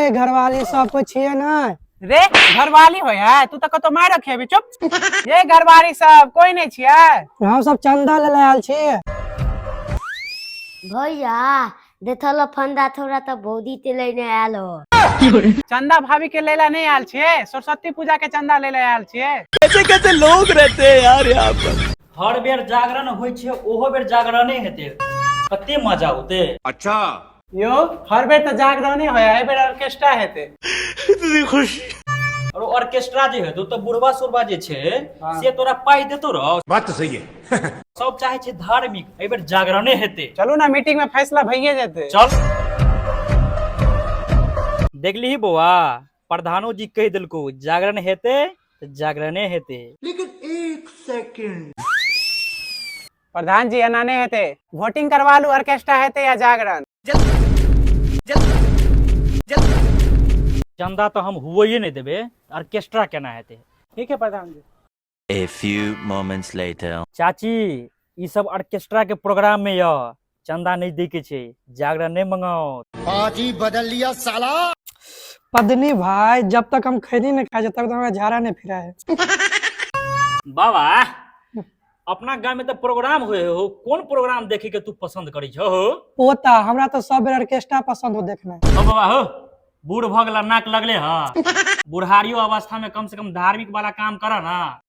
ये घरवाली सब कोई छियै ने? रे, घरवाली होय है? तू तऽ कतौ मारि खेबी, चुप। ये घरवाली सब कोई नहि छियै? हम सब चंदा ले आयल छी। भैया, देखल फंदा थोड़ा तऽ भौजी ते लेने आयल हो। चंदा भाभी के लेला नहि आयल छियै, सरस्वती पूजा के चंदा लेले आयल छियै। हर बेर जागरण होइ छै, ओहो बेर जागरणे हेतै, कते मजा औतै। अच्छा। यो, हर बेर तऽ जागरणे होय, एहि बेर ऑर्केस्ट्रा हेतै। और ऑर्केस्ट्रा जे हेतौ तऽ बुढ़वा सुढ़वा जे छै से तोरा पाइ देतौ रौ? बात तो सही है। सब चाहे छै धार्मिक, एहि बेर जागरणे हेतै। चलू ना, मीटिंग में फैसला भइए जेतै। चल। देखलिही बौआ, प्रधानो जी कहि देलकौ, जागरण हेतै तऽ जागरणे हेतै। प्रधान जी, एना नहि हेतै, वोटिंग करवा लू, ऑर्केस्ट्रा हेतै या जागरण। चंदा तऽ हम हुएये नहि देबै, ऑर्केस्ट्रा केना हेतै? ठीक है प्रधान जी। A few moments later. चाची, ई सब ऑर्केस्ट्रा के प्रोग्राम में य चंदा नहीं दे के छै, जागरण नहीं मंगाओ। पार्टी बदल लिया साला। पदनी भाई, जब तक हम खैनी नहीं खाए तब तक हमरा झाड़ा नहीं फिराए। बाबा, अपना गांव में तो प्रोग्राम होए हो, कौन प्रोग्राम देखे के तू पसंद करी छो हो? पोता, हमरा तो सब बेर ऑर्केस्ट्रा पसंद हो देखना। हो बाबा हो, बूढ़ भ गेला, नाक लगले ह। बुढ़ारियो अवस्था में कम से कम धार्मिक वाला काम कर ना।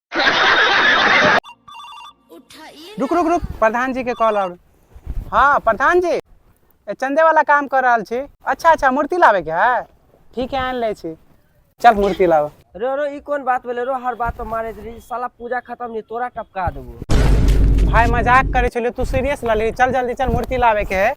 रुक रुक रुक, प्रधान जी के कॉल आब। हाँ प्रधान जी, चंदे वाला काम कर रहल छी। अच्छा अच्छा, मूर्ति लाबे के है? ठीक है, आनि लै छी। चल, मूर्ति लाबऽ। रो रो, ई कोन बात भेलै रो? हर बात पर मारैत रही साला, पूजा खत्म नहीं तोरा टपका देबो। भाई, मजाक करे छलियो, तू सीरियस लली। चल, जल्दी चल, मूर्ति लाबे के है।